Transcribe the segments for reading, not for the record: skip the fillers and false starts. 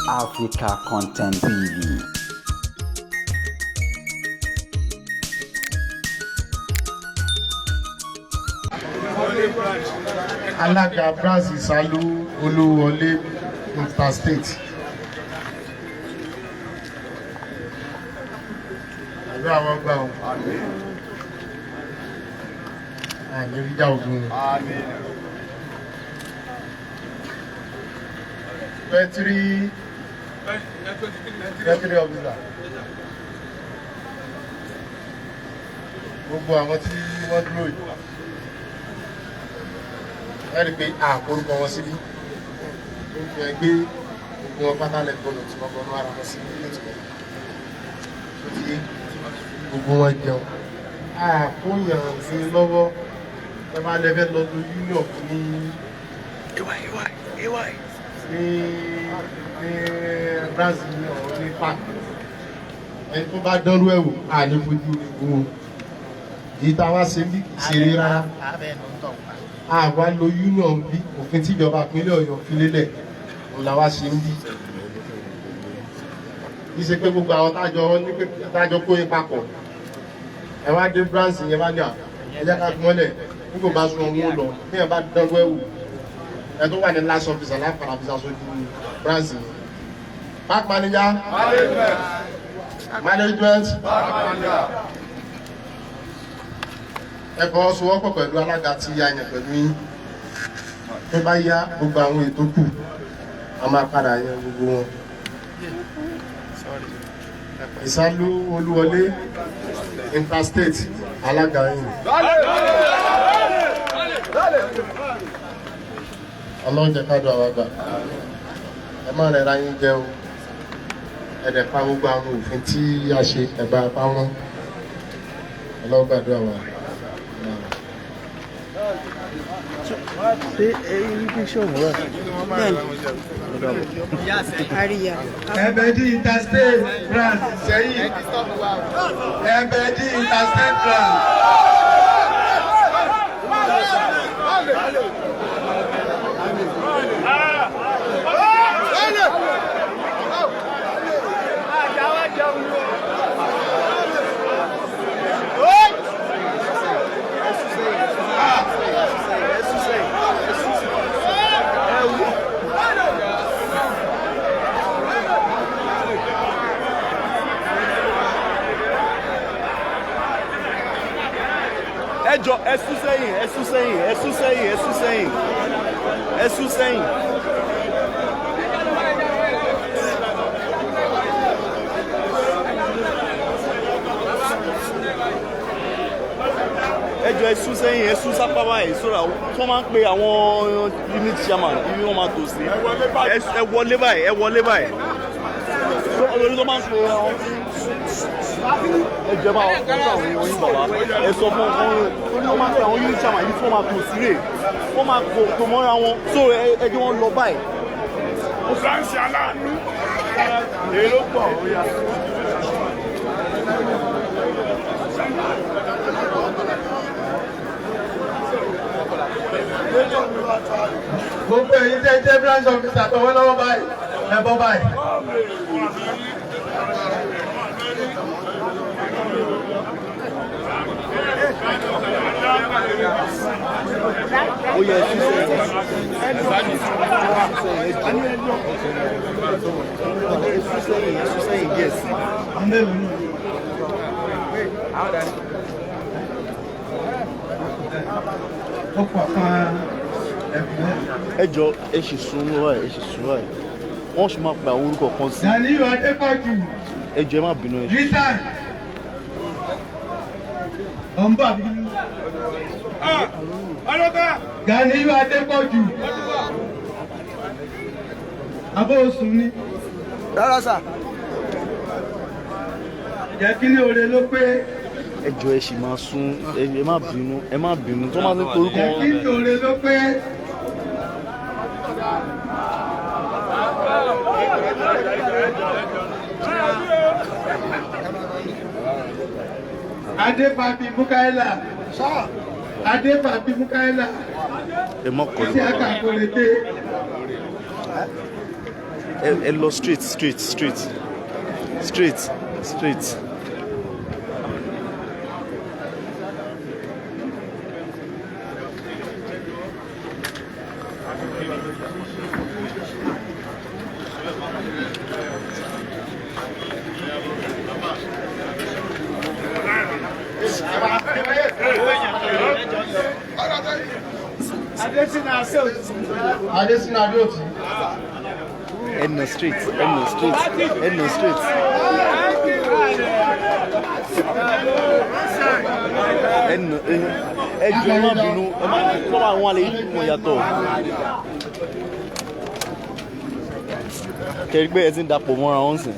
Africa Content TV. Alága branch Ìsálú Olúwọlé Interstate. Àdúrà wọn gbà wọn. Àní ríjà ogun. 23 officer. Gbogbo àwọn tí wọ́n dúró yìí, ẹ rí i pé àkórúkọ wọn síbí ó fi hàn gbé gbogbo wọn pátá lẹ́gbọ̀nà tí wọ́n gbọ́nú ara wọn síbí létí tó ti yé gbogbo wọn jẹun àkóyàn sí lọ́wọ́. Ẹ bá lẹ́fẹ́ lọ lo union ní Brazil ní park, ẹni tó bá dánrú ẹ̀ wò á ní fojú rẹ̀ wò. Èyí tá a wá ṣe bí kì í ṣeré rárá. Àwa lo union bí òfin tíjọba ìpínlẹ̀ Ọ̀yọ́ fi lélẹ̀ òun la wá ṣe ń bí. Kì í ṣe pé gbogbo àwọn tájọ ní pé tájọ kó yín papọ̀, ẹ wá dé branch yẹn, bá ní à ẹ jẹ́ ká gbọ́nlẹ̀ nígbà bá sún ọmú lọ bí ẹ bá dánwó ẹ̀wò, ẹ tó wà ní last officer láfàrà fi ṣaṣojú branch yẹn. Park manager, management, ẹ fọwọ́sowọ́pọ̀ pẹ̀lú alága tí a yàn pẹ̀lú yín. Tó bá yá, gbogbo àwọn ètò kù, a máa padà yan gbogbo wọn. Ìsálú Olúwọlé Interstate, alága yìí, Ọlọ́run jẹ́ ká dùn àwọn àgbà. Ẹ má rẹra yín jẹ o. Ẹ dẹ̀ pa gbogbo àwọn òfin tí a ṣe, ẹ bá pa wọ́n. Ọlọ́run gbàdúrà wa. Ṣé ibi iṣẹ́ òun rẹ̀? Àríyá. Ẹ̀bẹ̀dì Interstate branch sẹ́yìn. Ẹ̀bẹ̀dì Interstate branch. Ẹ jọ, ẹ sún sẹ́yìn, ẹ sún sẹ́yìn, ẹ sún sẹ́yìn, ẹ sún sẹ́yìn, ẹ sún sẹ́yìn. Ẹ jọ, ẹ sún sẹ́yìn, ẹ sún sápá báyìí sóra tí wọ́n máa ń pe àwọn unit chairman ibi wọ́n máa tò sí. Ẹ wọlé báyìí, ẹ wọlé báyìí olórí tó máa ń pe àwọn. Ẹ jẹ́ bá wọn fún àwọn èèyàn yín, bàbá, ẹ sọ fún wọn torí wọ́n máa ń pe àwọn unit chairman yìí tí wọ́n máa tò sí rè, wọ́n máa kò tó mọ́ra wọn so ẹ jẹ́ wọn lọ báyìí. Branch aláàánú. Èrò pọ̀ ó yá. Gbogbo ẹ̀yin tẹ́ jẹ́ branch officer tọwọ́lọ́wọ́ báyìí, ẹ bọ́ báyìí. Ó yẹ, ẹ sún sẹ́yìn, ẹ sún sẹ́yìn, ẹ sún sẹ́yìn díẹ̀ sí. Ó pọ̀ kan ẹ̀bùn. Ẹ jọ, ẹ sì sún báyìí, ẹ sì sún báyìí, wọ́n sì máa pe àwọn orúkọ kan sí. Ganiyu Adépọ̀jù. Ẹ jọ, ẹ má bínú, ẹ. Rita. Ọ̀nbọ̀ àbí? Ọlọ́gá. Ganiyu Adépọ̀jù. Abó oṣù ni. Rárá sà. Jẹ́ kí ní oore ló pé. Ẹ jọ, ẹ sì máa sún, ẹ má bínú, ẹ má bínú tó máa ń torúkọ. Jẹ́ kí ní oore ló pé. Adéfàbí Mukaila. Adéfàbí Mukaila. Ẹ má kọlu Tí a bàbá. kà kò lè dé. Ẹ lọ straight, straight, straight, straight, straight. Adesina Adeoti. Ẹ nà straight, ẹ nà straight, ẹ nà straight. Ẹ nà ẹ jù, ẹ má bínú, ẹ má kọ́ àwọn àlè yìí mọ̀ yàtọ̀. Kẹ̀rí pé ẹ ti ń dapò mọ́ra wọn sìn.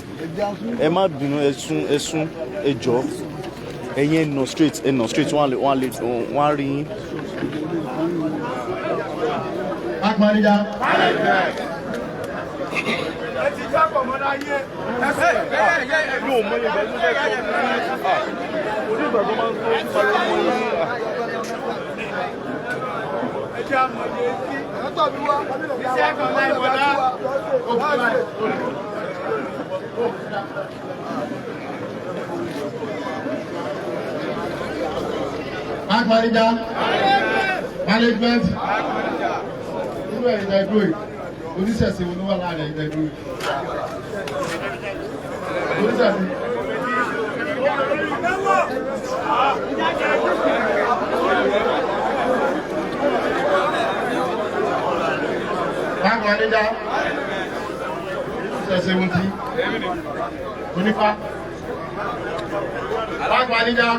Ẹ má bínú, ẹ sún, ẹ sún, ẹ jọ. Ẹ̀yin ẹ nà straight, ẹ nà straight, wọ́n á rí yín. Park manager. Yóò mọ ìgbà tó fẹ́ kọ́ onígbà tó máa ń tó pariwo mọ́ yín. Park manager. Management. Nínú ẹ̀yin tẹ́ dúró yìí, oníṣẹ̀ṣe wo ló wà láàrin ẹ̀yin tẹ́ dúró yìí? Oníṣẹ̀ṣe. Park manager. Oníṣẹ̀ṣe wo ti? Onífá. Park manager.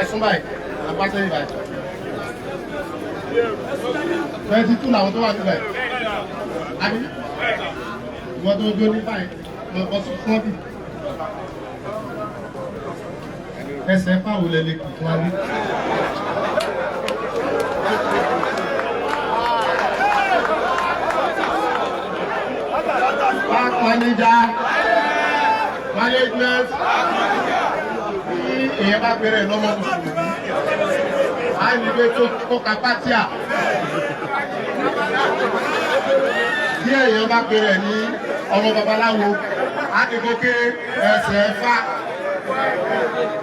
Ẹ̀sùn báyìí, àgbàsẹ́yìn báyìí. 22 làwọn tó wà níbẹ̀. Àbí? Ìwọ tó jó ní báyìí, lọ bọ́ sí fún ọ́bì. Ẹsẹ̀ fáwọn olè lè kù fún wa ní. Park manager, management, bí èèyàn bá pèrè lọ́mọ mùsùlùmí, á ní pé tó ka pátíà. Bí èèyàn bá pèrè ní ọmọ babaláwo, á ní kó ké ẹsẹ̀ fá.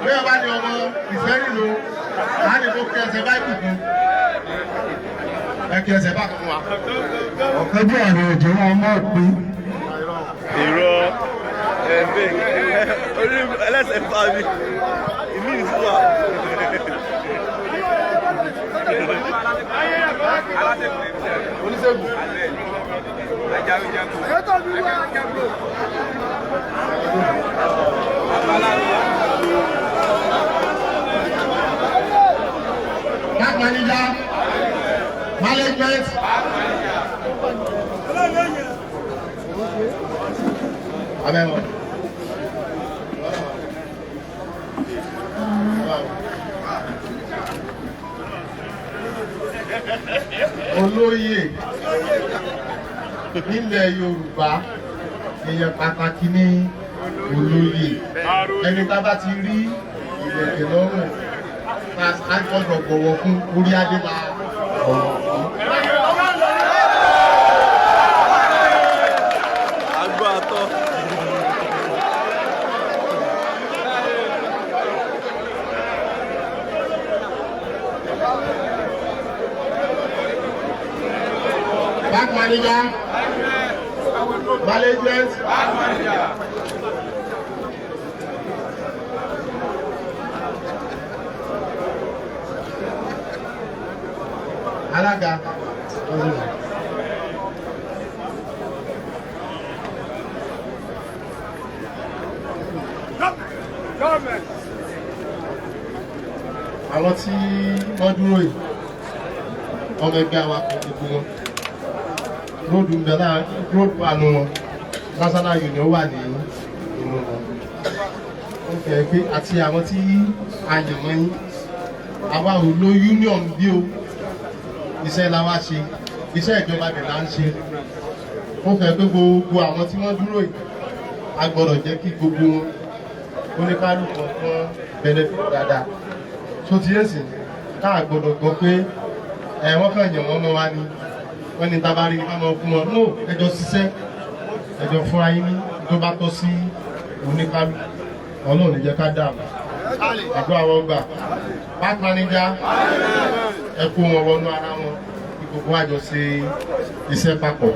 Bí èèyàn bá ní ọmọ ìfẹ́rì lò, á ní kó ké ẹsẹ̀ báìbù fún. Ẹ kí ẹsẹ̀ bá fún wa. Ọ̀kan bí àrùn òjò wọn mọ̀ pé. Irọ́ ẹ̀fẹ̀ orí ẹlẹ́sẹ̀ fà mí ìmí ìtura. Oníṣègùn. Park manager, management. Abẹ́wọ̀. Olóyè nílẹ̀ Yorùbá, èèyàn pàtàkì ní olóyè. Ẹni tá bá ti rí ìlẹ̀kẹ̀ lọ́rùn, a gbọ́dọ̀ bọ̀wọ̀ fún orí adé la bọ̀wọ̀ fún. Agbó atọ́. Park manager, management. Alága. Àwọn tí wọ́n dúró yìí, ọmọ ẹgbẹ́ awakọ̀ gbogbo wọn, road ń bẹ láàrin, road wà nù wọn, national union wà ní inú wọn. Ó fi hàn pé àti àwọn tí a yàn mọ́ yín, àwa ò lo union bí o, iṣẹ́ la wá ṣe, iṣẹ́ ìjọba dẹ̀ la ń ṣe. Ó fi hàn pé gbogbo àwọn tí wọ́n dúró yìí, a gbọ́dọ̀ jẹ́ kí gbogbo wọn oníkálukú kan benefit dáadáa. Tó ti yé sí, tá a gbọ́dọ̀ gbọ́ pé ẹ wọ́n kàn yàn wọ́n mọ́ wa ni, wọ́n ní tabari ká mọ́ fún wọn. No, ẹjọ́ ṣiṣẹ́. Ẹjọ́ fúnra yín ní tó bá tọ́ sí oníkálukú. Ọlọ́run ní jẹ́ ká dààmú. Àdúrà wọn gbà. Park manager, ẹ kó wọn wọnú ara wọn kí gbogbo àjọ ṣe iṣẹ́ papọ̀.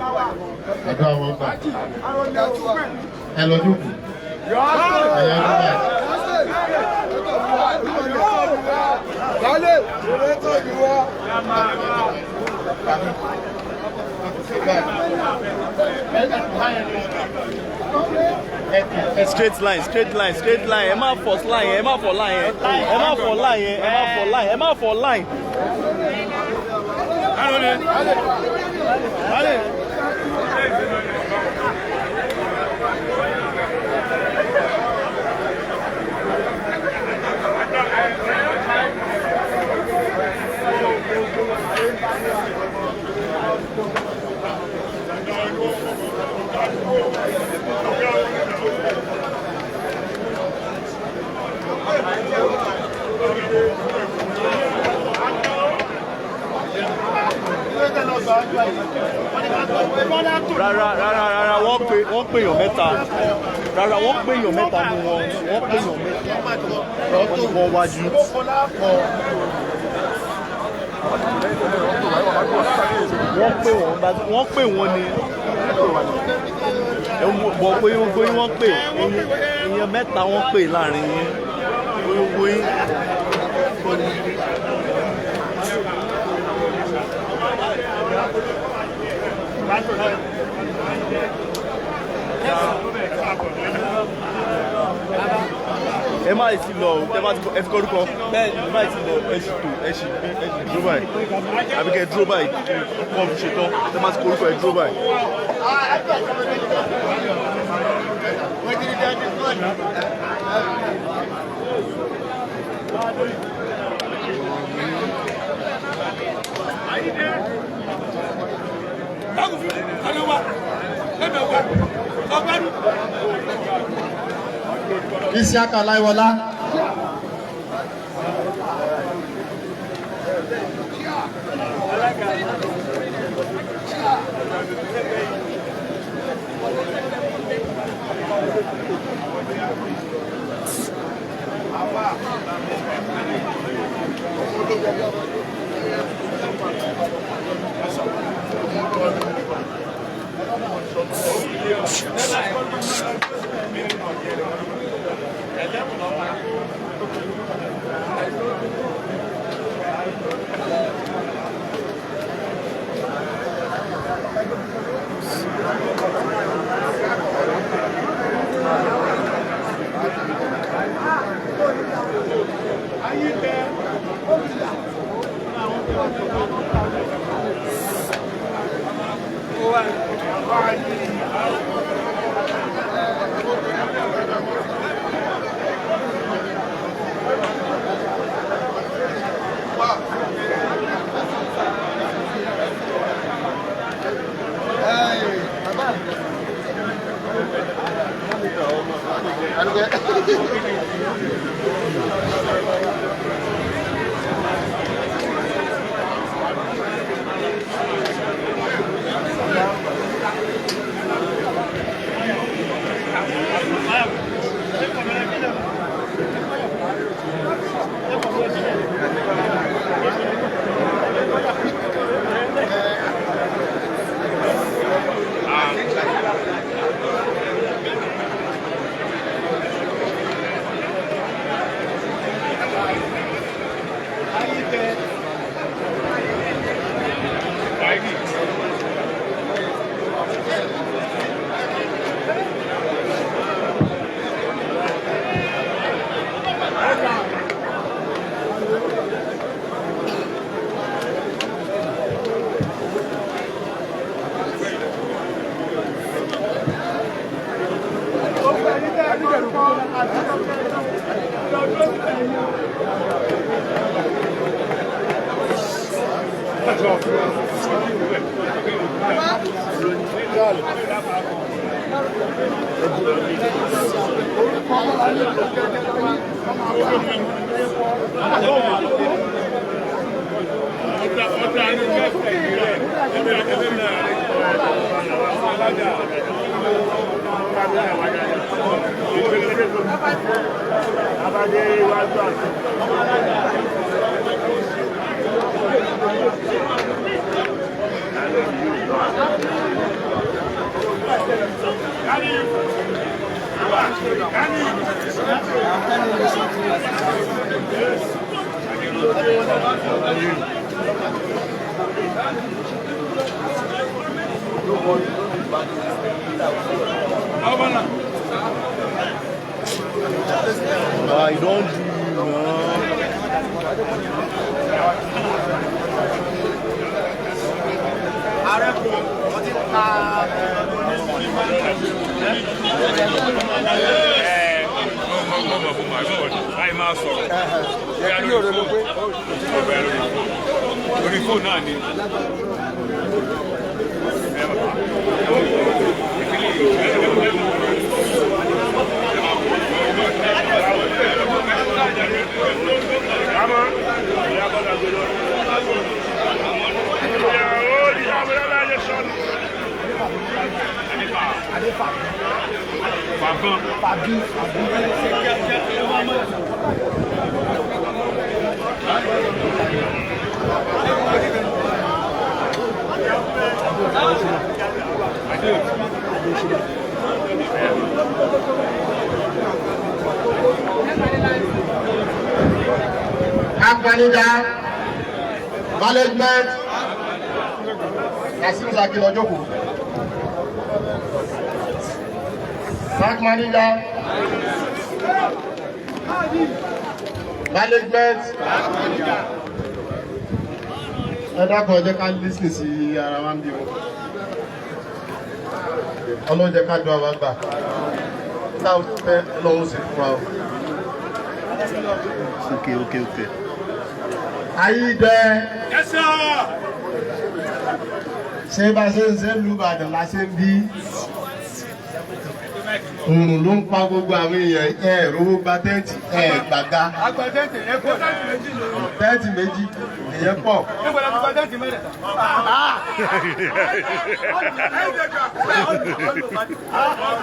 Àdúrà wọn gbà. Ẹ lọ jókòó. Ẹ̀yà ló bá. Straight line, straight line, straight line. Ẹ má force line, ẹ má for line, ẹ má for line, ẹ má for line, ẹ má for line. Rárá, rárá, rárá, wọ́n pè èèyàn mẹ́ta. Rárá, wọ́n pè èèyàn mẹ́ta nù wọn. Wọ́n pè èèyàn mẹ́ta. Wọ́n ní wọ́n wájú. Wọ́n pè wọ́n bá wọ́n pè wọ́n ni. Ẹ bọ̀ pé gbogbo yín wọ́n pè èèyàn mẹ́ta wọ́n pè láàrin yín. Gbogbo yín. Ẹ má ti lọ o, tẹ bá ti ẹ ti kọrúkọ bẹ́ẹ̀ ẹ má ti lọ. Ẹ sì tò, ẹ sì gbé, ẹ sì dúró báyìí, àbí kẹ dúró báyìí kọ́ fi ṣetán. Tẹ bá ti kọrúkọ, ẹ dúró báyìí. Isiaka Láíwọlá. Ah, you don do now. Orí fóònù náà ni. Camp manager, management, Kasim Saki lọ jókòó. Bank manager, management, ẹ dákun ẹ jẹ́ ká lísìn sí ara wa ń bí wọn. Ọlọ́run jẹ́ ká dùn àwọn àgbà. Táwọn fẹ́ Ọlọ́run sì fún wa o. Okay. Ayídẹ. Ṣé bá ṣe ń ṣe lu Ìbàdàn la ṣe ń bí? Òòrùn ló ń pa gbogbo àwọn èèyàn ẹ rówó gba tẹ́ǹtì ẹ gbàga. Tẹ́ǹtì méjì ìyẹn pọ̀.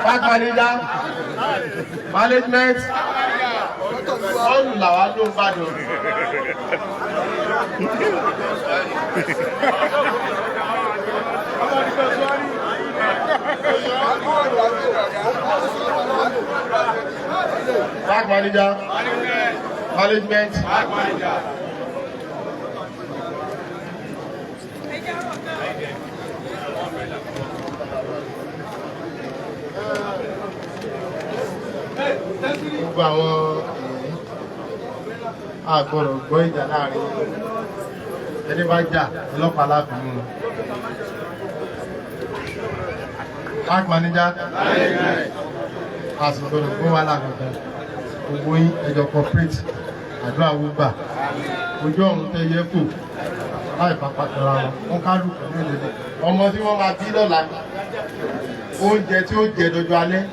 Park manager, management, ọ̀lù làwa ló ń bàdàn. Park manager, management. Gbogbo àwọn èyí a gbọ́dọ̀ gbọ́ ìjà láàrin ẹni bá jà ọlọ́pàá láàfin mú un. Park manager, a sì gbọ́dọ̀ gbọ́ wàhálà kankan. Gbogbo yín ẹjọ́ corporate àdúrà wo gbà ojú ọ̀run tẹ yẹ kù láì papá tara wọn wọn kálukú ní ìlú ọmọ tí wọ́n máa bí lọ́la oúnjẹ tí ó jẹ dọjọ́ alẹ́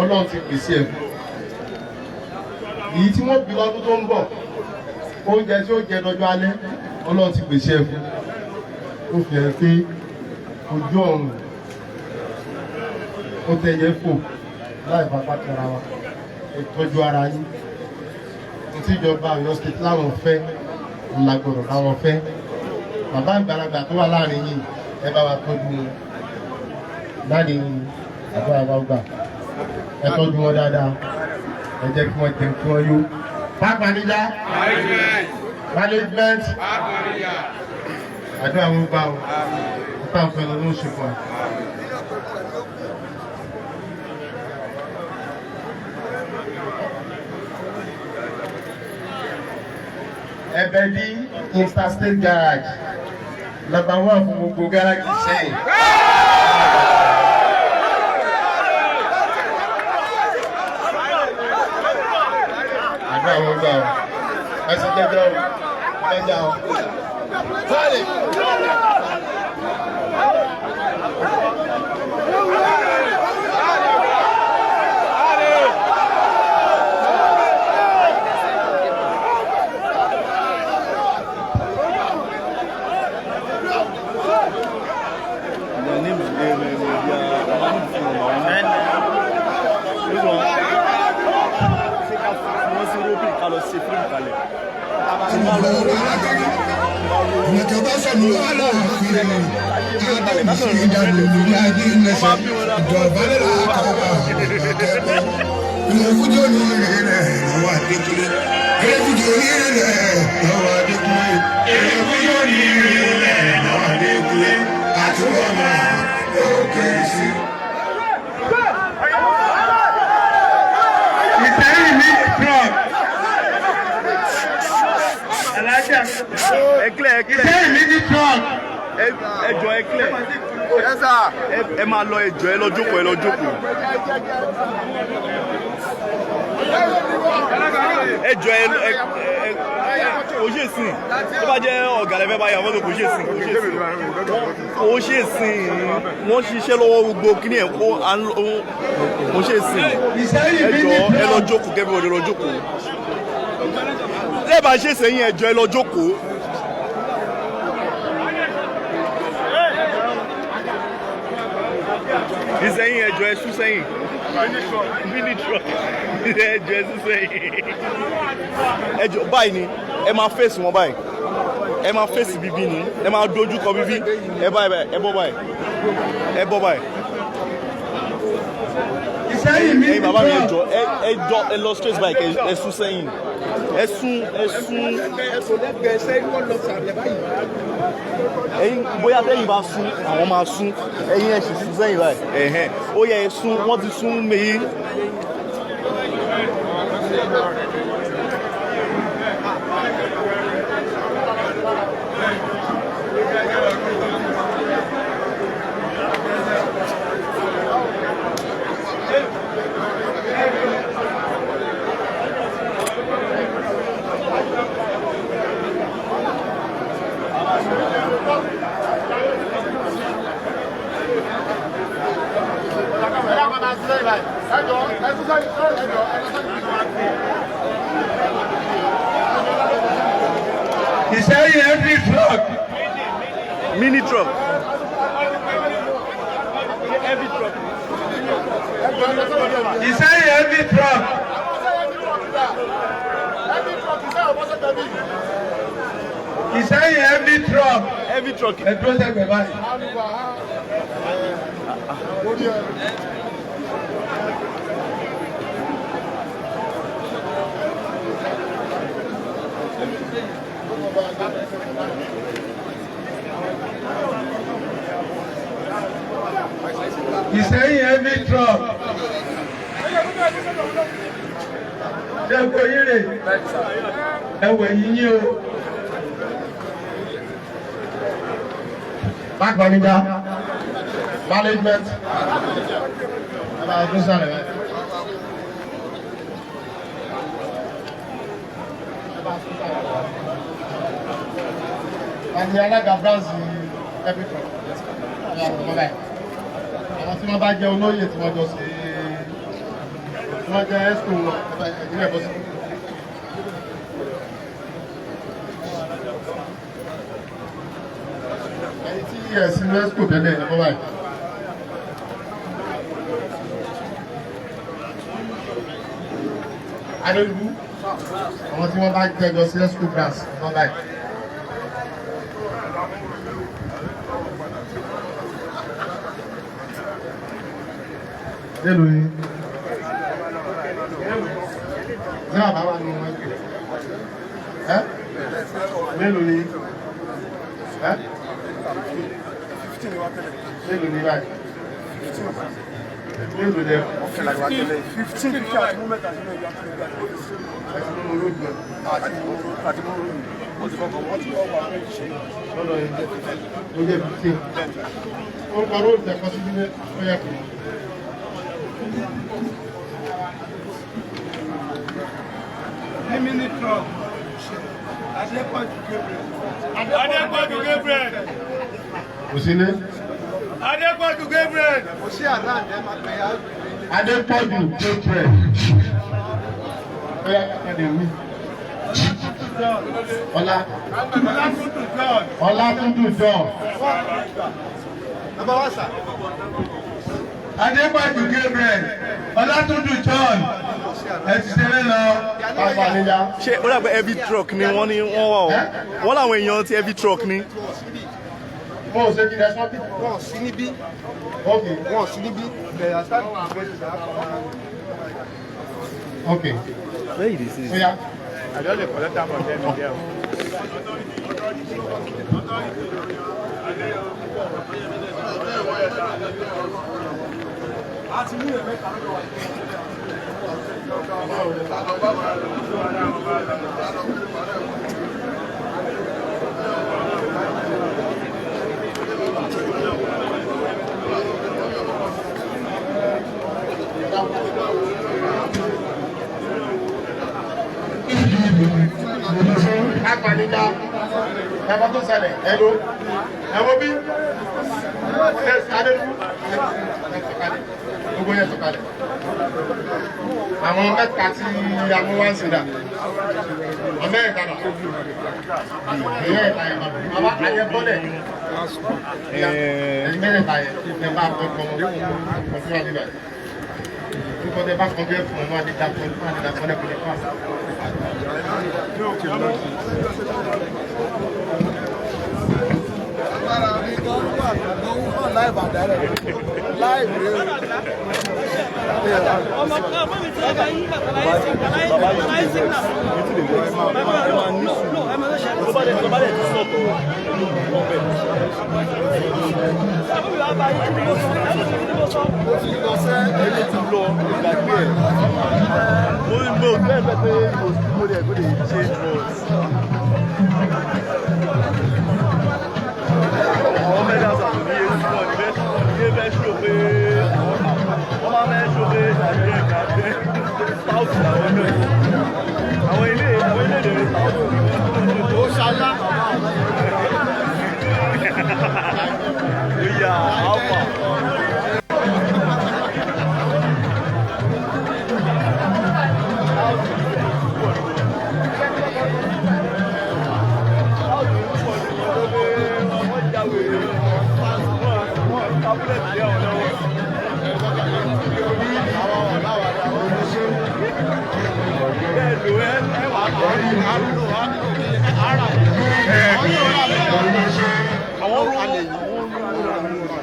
Ọlọ́run ti pèsè ẹ̀ fún èyí tí wọ́n bí lọ́dún tó ń bọ̀ oúnjẹ tí ó jẹ dọjọ́ alẹ́ Ọlọ́run ti pèsè ẹ̀ fún ó fi hàn pé ojú ọ̀run ó tẹ̀yẹ fò láì papá tara wa. Ẹ tọ́jú ara yín. Tíjọba Ọ̀yọ́ state láwọn fẹ́ ńlágbọ̀rọ̀ láwọn fẹ́. Bàbá àgbàlagbà tó wà láàrin yìí ẹ bá wa tọ́jú wọn láàrin àdúrà wa gbà. Ẹ tọ́jú wọn dáadáa, ẹ jẹ́ kí wọ́n jẹun kí wọ́n yó. Park manager, management, àdúrà wọn gbà o. Ọ̀tá ń fẹ́ lọ ló ń ṣe fún wa. Ẹ̀bẹ̀dì interstate garage number one fún gbogbo gáràjì sẹ́yìn. Àdúrà wọn gbà o, ẹ sì jẹ́jẹ́ o, jẹ́jẹ́ o. Sáré. Their names, their names, their names. This one. ṣe fíìmù kalẹ̀. Ìjọba sọ̀rọ̀ aláàfin Adébísí ìdánilójú ayé lẹ́sẹ̀ ìjọba lẹ́la kàwá akẹ́kọ̀ọ́. Ìrẹ́fújì oníire lọ́wọ́ Adékúnlé. Ìrẹ́fújì oníire lọ́wọ́ Adékúnlé. Ìrẹ́fújì oníire lọ́wọ́ Adékúnlé. Àtúbọ̀ máa lókè sí. Ìsẹ́yìn mini truck. Alájà. Ẹ clear, ẹ clear. Ìsẹ́yìn mini truck. Ẹ jọ, ẹ clear. Ẹ máa lọ, ẹ jọ, ẹ lọ jókòó, ẹ lọ jókòó. Ẹ jọ, ẹ ẹ ẹ kò ṣe sìn. Tó bá jẹ́ ọ̀gá lẹ́fẹ́ bá yà fọ́tò, kò ṣe sìn, kò ṣe sìn, kò ṣe sìn. Wọ́n ṣiṣẹ́ lọ́wọ́, gbogbo kíní ẹ̀ kó à ń lọ, kò ṣe sìn. Ìsẹ́yìn Ẹ mini jọ, ẹ lọ truck. jókòó kẹ́bí wọlé, lọ jókòó. Tẹ́ ẹ bá ṣe sẹ́yìn, ẹ jọ, ẹ lọ jókòó. Ìsẹ́yìn, ẹ jọ, ẹ sún sẹ́yìn. Mini truck, ẹ jọ, ẹ sún sẹ́yìn. Ẹ jọ, báyìí ni ẹ máa face wọn báyìí. Ẹ máa face bíbí ni ẹ máa dojú kọ bíbí. Ẹ báyìí báyìí, ẹ bọ́ báyìí, ẹ bọ́ báyìí. Ìsẹ́yìn mini Ẹ̀yin bàbá mi, ẹ truck. jọ, ẹ jọ, ẹ lọ straight báyìí, kẹ ẹ sún sẹ́yìn, ẹ sún, ẹ sún. Ẹ̀yin bóyá tẹ́yìn bá sún, àwọn máa sún. Ẹ̀yin ẹ sì sún sẹ́yìn báyìí. Ẹ̀hẹ́n, ó yẹ ẹ sún. Wọ́n ti sún mẹ́yìn. Ìsẹ́yìn heavy truck. Mini truck. Heavy truck. Ìsẹ́yìn heavy truck. Ìsẹ́yìn heavy truck. Heavy truck. Ẹ dúró sẹ́gbẹ̀ẹ́ báyìí. Ìsẹ́yìn heavy truck. Ṣé kò yín rè? Ẹ wẹ̀ yín yín o. Bank manager, management, ẹ bá tún sáré rẹ. Àti alága branch everything. Àwọn tí wọ́n bá jẹ́ olóyè tí wọ́n jọ sí, tí wọ́n jẹ́ exco wọn, ẹ̀dínlẹ̀ bọ́ sí. Ẹ̀yin tí ẹ̀ sínú exco tẹ́lẹ̀, ẹ̀ bọ́ báyìí. Adéolú, àwọn tí wọ́n bá jẹjọ sí exco branch, ẹ̀ bọ́ báyìí. Mélòó ni? Ṣé bàbá wà nínú wọn? Ẹ́, mélòó ni? Ẹ́, mélòó ni báyìí? Mélòó lẹ? 15 15 àti mú mẹ́ta sínú ìyá tó gbà. Ẹ̀sìn nínú olóògbé. Àti mú wọ́n ti kọ́kọ́ wọ́n ti kọ́ wà méjì ṣe. Lọ́dọ̀ yìí ló jẹ́ 15. Orúkọ róòlù ẹ̀kọ́ sí nílé ó yẹ kù. Ní mini truck. Adépọ̀jù Gabriel. Adépọ̀jù Gabriel. Kò sí ní. Adépọ̀jù Gabriel. Adépọ̀jù Gabriel. Ó yẹ kẹ́kẹ́ wí. Ọlá. Ọlátúndù John. Ọlátúndù John. Adépọ̀jù Gabriel. Ọlátúndù John. Ẹ ti ṣeré lọ. Park manager. Ṣé ó dàgbé heavy truck ni wọ́n ní wọ́n wà o? Wọ́n làwọn èèyàn ti heavy truck ni. Mo ò ṣe kí ẹ sọ́bì. Wọ́n sí níbí. Ok. Wọ́n sí níbí. Bẹ̀rẹ̀ àtàkùn ìgbésẹ̀. Ok. Where you dey see? Oya. I just dey collect am from them there. Park manager. Ẹ̀fọ́ tó ṣẹlẹ̀ ẹ̀lò. Ẹ̀wọ́ bí. Adélu. Ẹ sọ̀kalẹ̀. Gbogbo yẹn sọ̀kalẹ̀. Àwọn mẹ́ta tí amúwá ń ṣe dà. Amẹ́ríkà dà. Ẹ̀yẹ́ ẹ̀ta yẹn bàbá. Bàbá ayẹ bọ́lẹ̀. Ẹ̀yin mẹ́rẹ̀ẹ̀ta yẹn ẹ bá kọ́ ọmọ ọmọ fún wa níbà. Nípa tẹ bá kọjú ẹ̀ fún ọmọ àdìdá fún ọmọ àdìdá fún ẹ̀kọ́ fún àṣà. Bàbá yìí ti dey vex. You too dey vex. Ẹ máa ní sùúrù. Tó bá dẹ̀ ti sọ̀tọ̀ ọbẹ̀. Ẹni tí lọ ìgbàgbé ẹ̀. Mo bẹ́ẹ̀ bẹ́ẹ̀ pé mo lè go dey change words. Àwọn mẹ́ta sàtò ní etí wọn ní bẹ́ẹ̀ ní bẹ́ẹ̀ ṣó pé wọ́n máa fẹ́ ṣó pé nàìjíríà kà bẹ́ẹ̀ táùsì làwọn náà. Àwọn ilé ìdèrè táùsì ni wọ́n. Ó ṣáyá. Oya, alpha.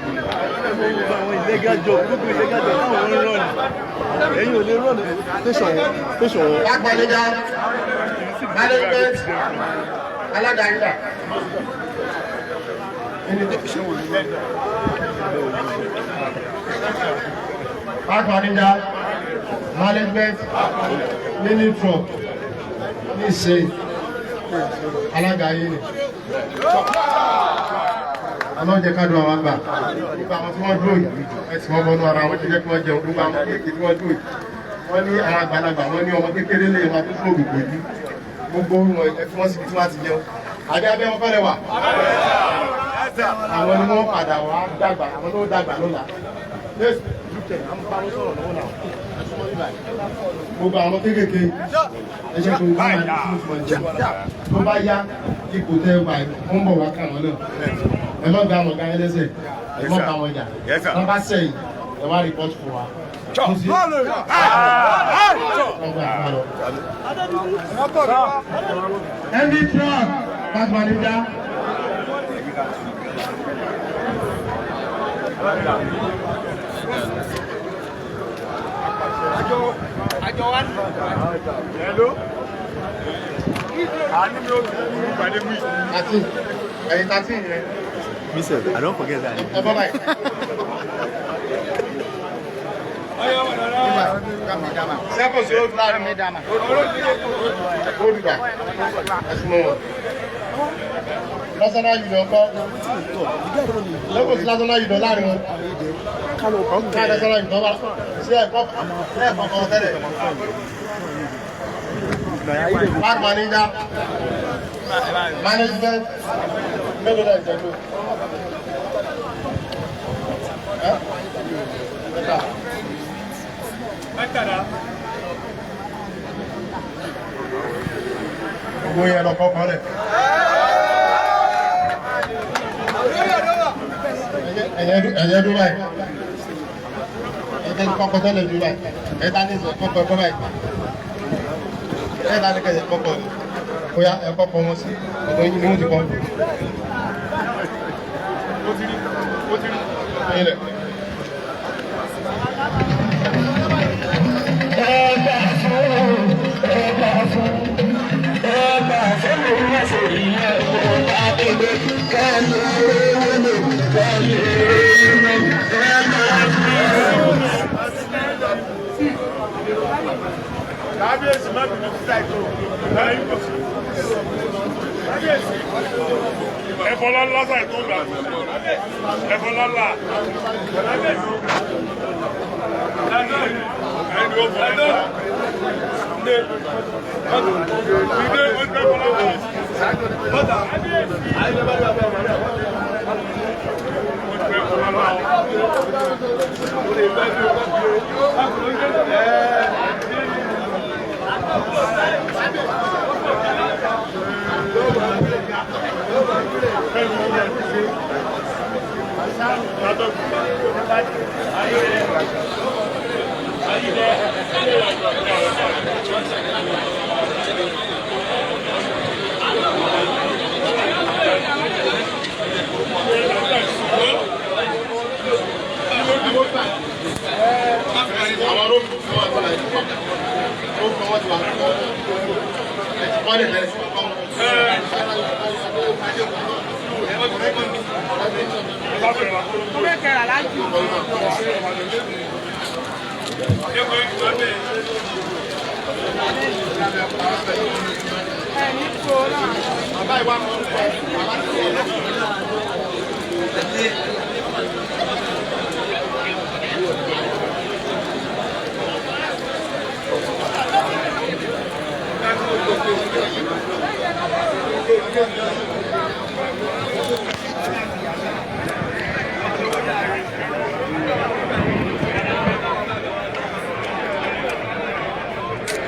Àwọn illegal job, gbogbo illegal job táwọn ń run. Ẹ̀yin ò lè run station wọn, station wọn. Park manager. Management. Alága yín dà. Park manager. Management. Mini truck. Ní ìṣe. Alága yín ni. Ọlọ́run jẹ́ ká dùn àwọn àgbà. Gbogbo àwọn tí wọ́n dúró yìí, ẹ tí wọ́n mọnú ara wọn ti jẹ́ kí wọ́n jẹun. Gbogbo àwọn kéèké tí wọ́n dúró yìí. Wọ́n ní àwọn àgbàlagbà, wọ́n ní ọmọ kékeré lè máa tó sóògùn pẹ̀lú. Gbogbo wọn ẹ fi wọ́n síbi tí wọ́n ti jẹun. Àbí abẹ́ wọn fẹ́lẹ̀ wà. Àwọn ni wọ́n padà wá dàgbà, àwọn ló dàgbà lọ́la. Gbogbo àwọn kéékèèké ẹ ṣe kó wọ́n máa ní fún ìjẹun. Tó bá yá ipò tẹ́ wà ó ń bọ̀ wá kà wọ́n náà. Ẹ má gba àwọn ọ̀gá yẹn lẹ́sẹ̀, ẹ má bá wọn jà. Wọ́n bá sẹ̀yìn, ẹ wá report fún wa. Wọ́n gbà fún wa lọ. MD truck, park manager. Hello. Àánú mi ò ní ìpàdé mi. 13, ẹ̀yin 13 yẹn. Me sef, I don forget that. Ẹ bọ́ báyìí. Sẹ́kọ̀ sí ó láàrin. Ó dìgbà. Ẹ̀sùn mọ́ wọn. National Union kọ́. Lẹ́kọ̀ọ́ sí National Union láàrin wọn. Ká National Union wá. Sí ẹ̀kọ́ ẹ̀kọ́ kan tẹ́lẹ̀. Park manager. Management. Mélòó náà ìjẹ́jú? Ẹ́ mẹ́ta. Gbogbo yẹn lọ kọ́kọ́ rẹ̀. Ẹ̀yẹ dúró báyìí. Ẹ̀yẹ kọ́kọ́ tẹ́lẹ̀ dúró báyìí. Ẹ̀yẹ tá ní ìsọ̀ kọ́kọ́ kọ́ báyìí. Ẹ láti kẹsẹ̀ kọ́kọ́ ni. Bóyá ẹ kọ́kọ́ wọn sí ọ̀dọ̀ yín ni wọ́n ti kọ́. Ó ti rí. Ilẹ̀. Kábíyèsí má bínú sí àìkú. Kábíyèsí. Ẹ̀fọ́ lọ́lá sáì tó gbà. Ẹ̀fọ́ lọ́lá. Kábíyèsí. Ẹni ó fọ́ ẹ̀dọ́. Ndé. Ndé ó ti fẹ́ fọlá wọ̀. Bọ́tà. Kábíyèsí. Ó ti fẹ́ fọlá wọ̀. Àwọn róòmù tí wọ́n ti wà ní róòmù wọ́n ti wà ní ẹ ti kọ́ lè bẹ̀rẹ̀ sí kọ́ wọn.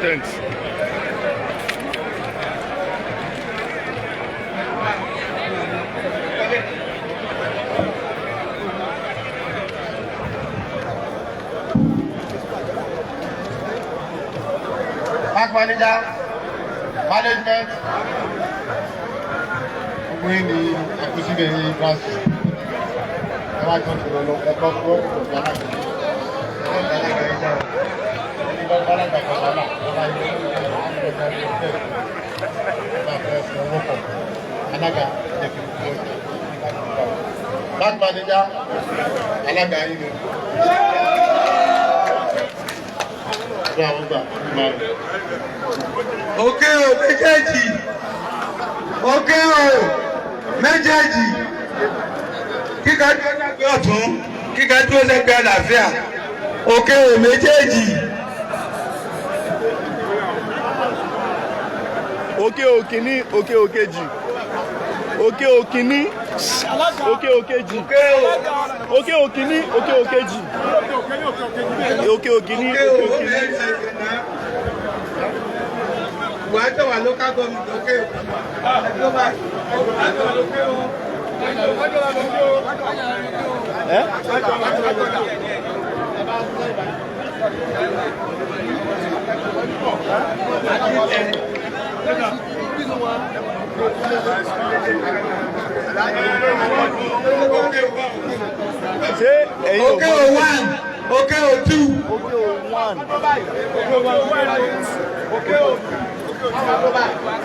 Thanks. Park manager, management, gbogbo yín ni àkọsílẹ̀ branch. Ẹ wá jọ tó lọ ẹ̀kọ́ fún ọ̀pọ̀ alága. Ẹ̀kọ́ alága yìí dáhùn. Ẹni bá alága kan wà náà, wọ́n bá yẹ kó ẹ̀ka ẹ̀ka ẹ̀ka ẹ̀ka owó pọ̀. Alága jẹ́ kí gbogbo ọjà. Park manager, alága yín ni. Ṣé àwọn gbà máa rẹ̀? Òkè o méjèèjì, òkè o méjèèjì, kíkà dúró sẹ́gbẹ̀ẹ́ ọ̀tún, kíkà dúró sẹ́gbẹ̀ẹ́ àlàáfíà, òkè o méjèèjì. Òkè òkìní, òkè òkejì. Òkè òkìní, òkè òkejì. Òkè òkìní, òkè òkejì. Òkè òkìní, Òkè òkè o òkìní. méjèèjì. Wàá tẹ̀ wá local government òkè o. Ẹ́ ṣé ẹ̀yin ò Òkè o one, òkè o two. Òkè o one.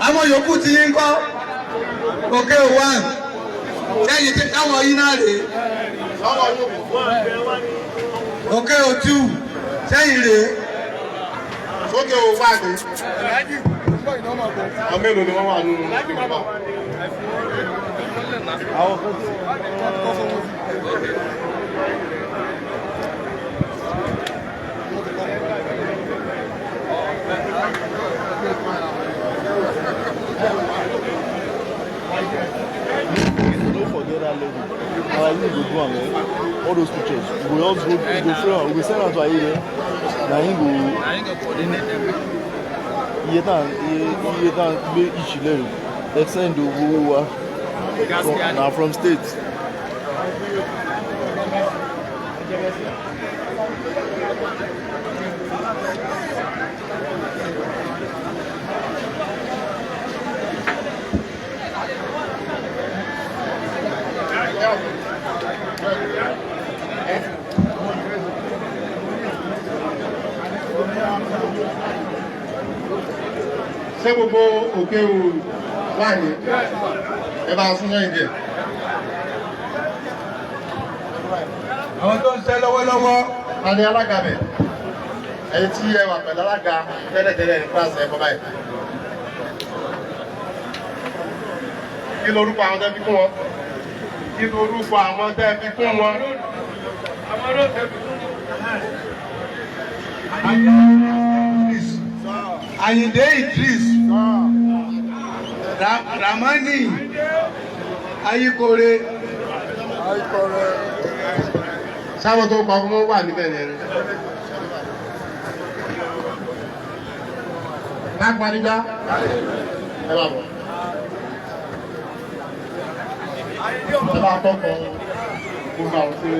Àwọn yòókù ti yín kọ́, òkè o one. Sẹ́yìn tí táwọn yín náà rèé. Òkè o two, sẹ́yìn rèé. Sókè o wà ní. Àwọn mélòó ni wọ́n wà nínú ìgbà? Àwọn kan tí No forget that level. Na like this we go do am eh. All those pictures. We go just go, we go frame am, we go send am to Ayeye. Na him go. Iye tá iye iye tá gbé each lẹ́rù. Ẹ send owó wa. Na from state. Ṣé gbogbo òkè o wà ní ẹ bá sún sẹ́yìn díẹ̀. Àwọn tó ń ṣe lọ́wọ́lọ́wọ́. Ta ni alága bẹ̀? Ẹ̀yin tí ẹ wà pẹ̀lú alága tẹ́lẹ̀tẹ́lẹ̀ ní France ẹ̀ kọ́ báyìí. Kí lorúkọ àwọn tẹ́ fi kún wọn? Kí lorúkọ àwọn tẹ́ fi kún wọn? Àyìndé Idris, Ramani Ayikore. Sáwọn tó kọ fún wọn wà níbẹ̀ ni ẹni. Lágbàdígbà ẹ bá bọ̀. Ẹ bá kọ́kọ́ gbogbo àwọn tí.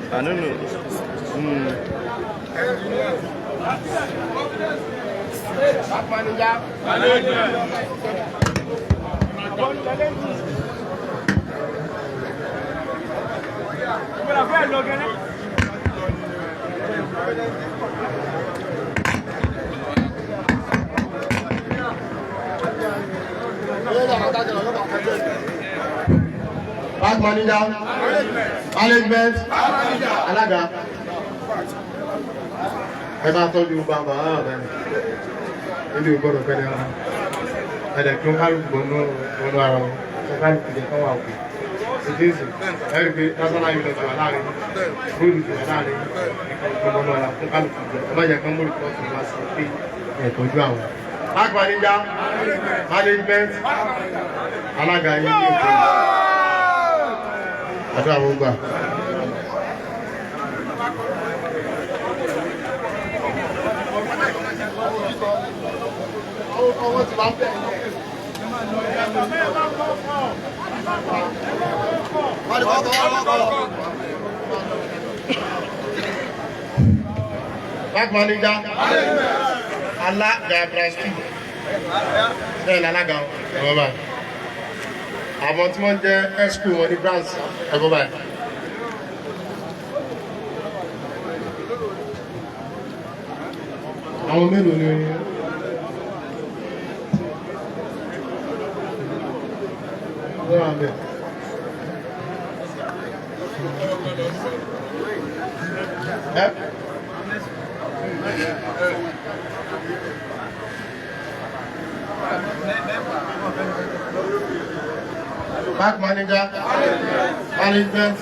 I don't know. Bank manager, management, alága. Ẹ máa tọ́jú bàbá rẹ̀. Ilé ò gbọ́dọ̀ fẹ́lẹ́ ara. Ẹ̀dẹ̀ kí wọ́n kálukú gbọ́nú wọnú ara wọn. Wọ́n kálukú jẹ́ káwọn àwòkù. Ìdí ìsìn, ẹ rí i pé national union ti wà láàrin, rúùlù ti wà láàrin, ìkọ̀ọ̀kan wọnú ara fún kálukú jẹ. Ẹ má jẹ́ kán mórí kọ́ọ̀tù wá sí pé ẹ̀ tọ́jú àwọn. Bank manager, management, alága yín ní òkè. Àdúrà wọn gbà. Bank manager, alága branch two, bẹ́ẹ̀ ni alága ẹ̀rọ báyìí. Àwọn tí wọ́n jẹ́ exco wọn ní branch ẹ̀rọ báyìí. Àwọn mélòó ni wọ́n wà bẹ́ẹ̀? Ẹ́ Bank manager, management.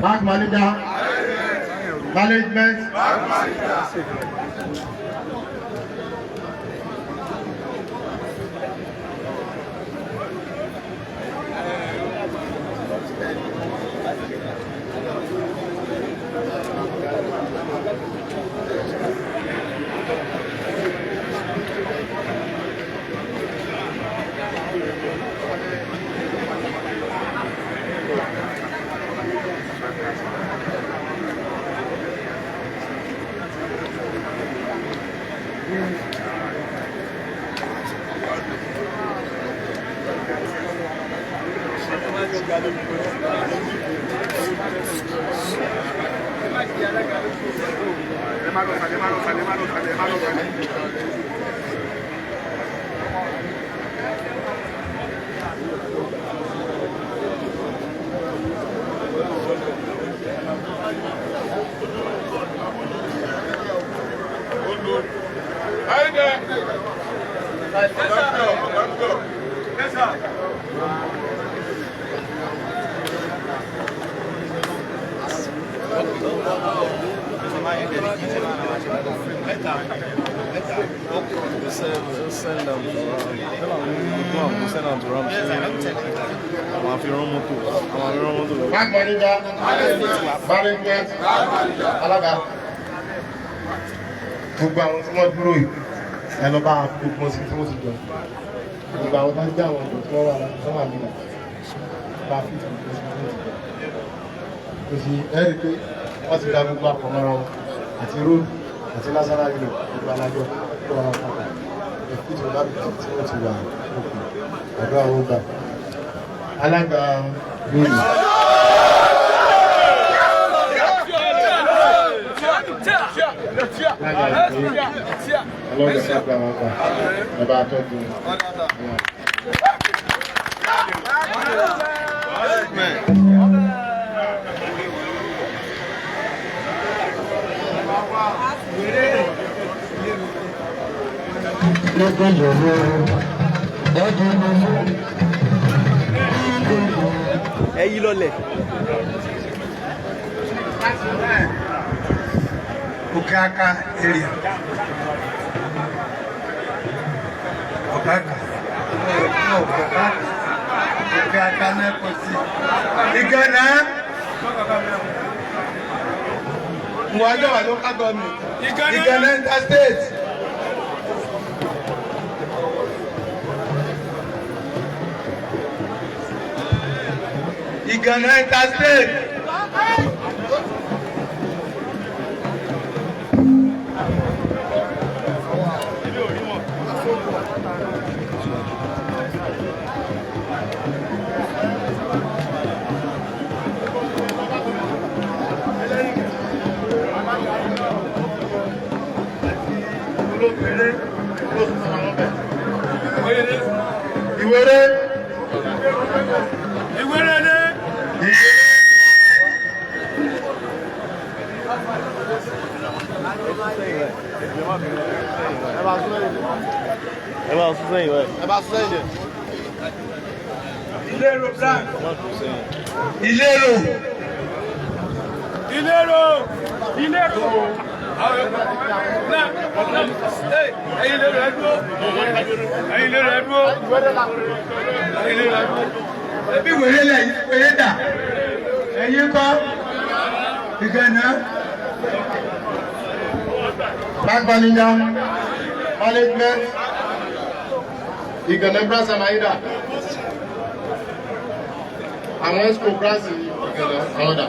Bank manager, Management. Bank manager, management, alága. Gbogbo àwọn tí wọ́n dúró yìí, ẹ lọ bá gbogbo wọn sí tí wọ́n ti jọ. Gbogbo àwọn tó ń jẹ́ àwọn ọ̀dọ́ tí wọ́n wà láti sọ́wọ́n àmì bá fi ti gbogbo sí tí wọ́n ti jọ. Kò sí ẹ rí i pé wọ́n ti da gbogbo àpọ̀ mọ́ra wọn àti róòlù àti national union gbogbo alájọ tó wà lápapọ̀. Ẹ fi ti wọ́n tí wọ́n ti wà òkè àdúrà wọn gbà. Alága lónìí. Ọlọ́run ṣe àgbà wọn gbà ẹ bá tọ́jú wọn. Ẹ yí lọlẹ̀. Òkè Aka area. Òkè Aka. Òkè Aka. Òkè Aka náà kò sí. Ìgànnà. Mwajọ local government. Ìgànnà interstate. Ìgànnà interstate. Ìwéré. Ìwéré dé. Ẹ bá sún sẹ́yìn báyìí. Ẹ bá sún sẹ́yìn dẹ̀. Ìlérò branch. Ìlérò. Ìlérò. Ìlérò. Ẹ̀yin ìlérò ẹ dúró. Ẹ̀yin ìlérò ẹ dúró. Ẹ̀yin ìlérò ẹ dúró. Ebi wèrè lẹ̀ wèrè dà. Ẹ̀yin kọ́. Ìgànnà. Bank manager, management, Ìgànnà branch and Aida. Àwọn exco branch Ìgànnà àwọn dà.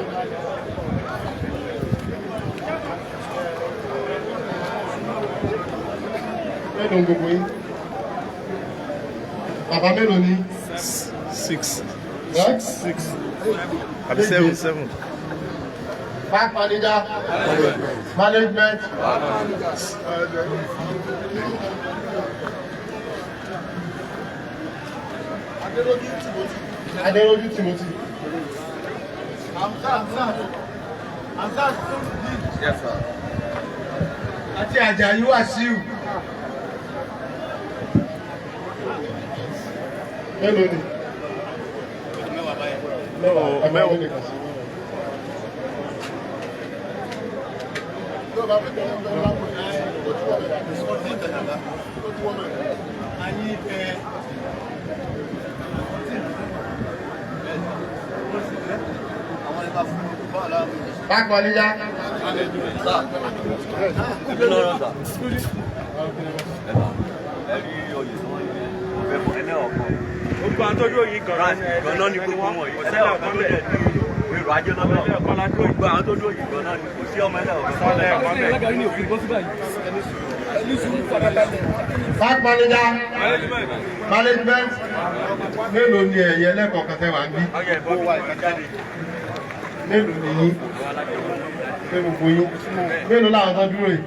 Mélòó gbogbo yín? Bàbá mélòó ni? Six. Ẹ́? Six. Àbí seven seven. Bank manager, management. Adéròjú Timothy. Àti Àjàyí Wàsíù. Mélòó ni? Mẹ́wàá. Ẹ máa wọlé kan sí. Park manager. Gbogbo àwọn tó dúró yìí gan-an ni gbogbo wọn yìí. Ọ̀sẹ̀ ọ̀kan ló dẹ̀ ní èrò ajé lọ́dọ̀. Gbogbo àwọn tó dúró yìí gan-an ni kò sí ọmọ ẹlẹ́ọ̀kan bẹ́ẹ̀. Park manager. Management. Mélòó ni ẹ̀yẹ lẹ́kọ̀ọ́ kan tẹ́ wà ń bí? Mélòó ni yín? Ṣé gbogbo yín? Mélòó làwọn tó dúró yìí?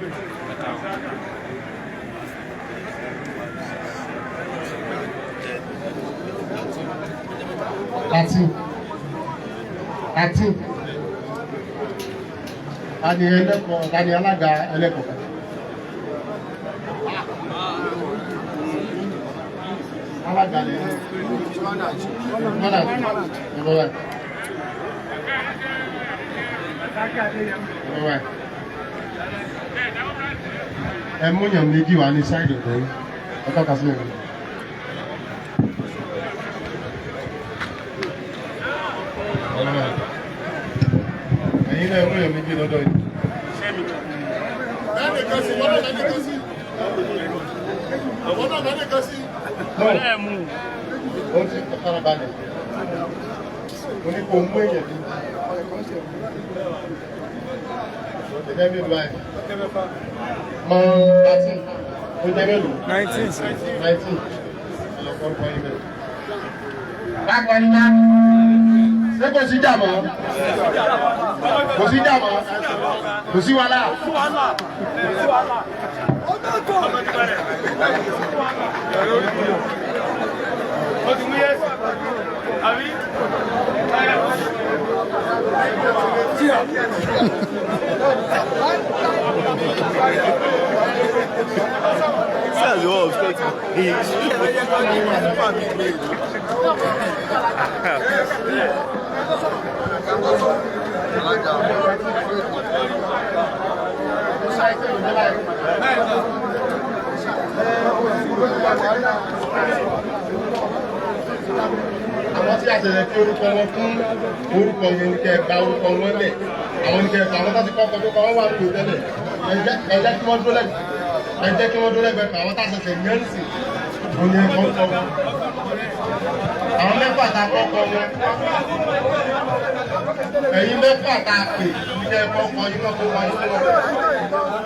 13. 13. Tani ẹlẹ́kọ̀ọ́, tani alága ẹlẹ́kọ̀ọ́ kan? Alága lè ní. Mọ́nà ìbọ̀wẹ̀. Ìbọ̀wẹ̀. Ẹ mú yàn méjì wá ní sáìdì ọ̀dọ̀ yìí. Ẹ tọ́ka sílẹ̀ mi. Ẹ̀yin náà mú yàn méjì lọ́dọ̀ yìí. Ó ti farabalẹ̀. Mo ní kó mú èèyàn méjì. Ẹ̀jẹ̀ mi báyìí. Mọ 13. Ó jẹ́ mélòó? 19. 19. Ọlọ́pàá orúkọ yín bẹ̀rẹ̀. Bákan náà, ṣé kò sí jà mọ́? Kò sí jà mọ́? Kò sí wàhálà? See as the whole obstruct Àwọn tí a ṣẹ̀ṣẹ̀ fi orúkọ wọn fún orúkọ yẹn ní kẹ́ ẹ gba orúkọ wọn lẹ̀. Àwọn ní kẹ́ ẹ gba àwọn tó ti kọ́kọ́ tó kọ́ wọ́n wà lóde tẹ́lẹ̀. Ẹ jẹ́ kí wọ́n dúró lẹ́gbẹ̀ẹ́. Ẹ jẹ́ kí wọ́n dúró lẹ́gbẹ̀ẹ́ kan. Àwọn tá a ṣẹ̀ṣẹ̀ yẹn ń sìn. Mo ní ẹ̀kọ́ kọ́ wọn. Àwọn mẹ́fà tá a kọ́ kọ́ wọn. Ẹ̀yin mẹ́fà tá a pè ní kẹ́ ẹ kọ́ kọ́ yín kọ́ kọ́ yín kọ́.